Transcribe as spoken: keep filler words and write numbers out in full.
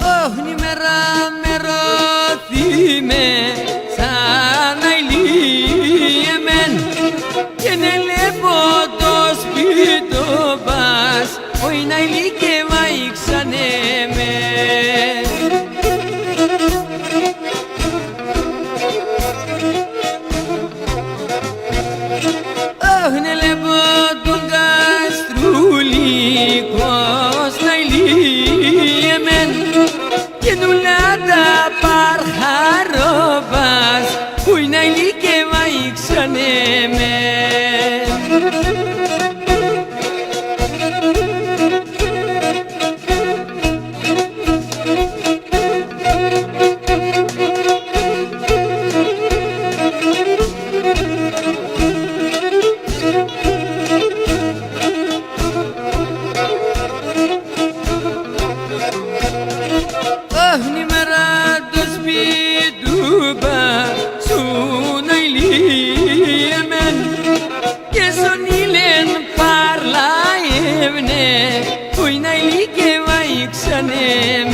Oh, ni mera mero thime sa naili emen. Kenele po dos pito bas, oi naili ke maik saneme. Oh, nele po dos gas truli kos naili emen. Kenula da par harobas, ui naili ke maik saneme. Oh, ni mera dos pito bas, su naili emen. Ke sonilen parla evne, ui naili ke maik saneme.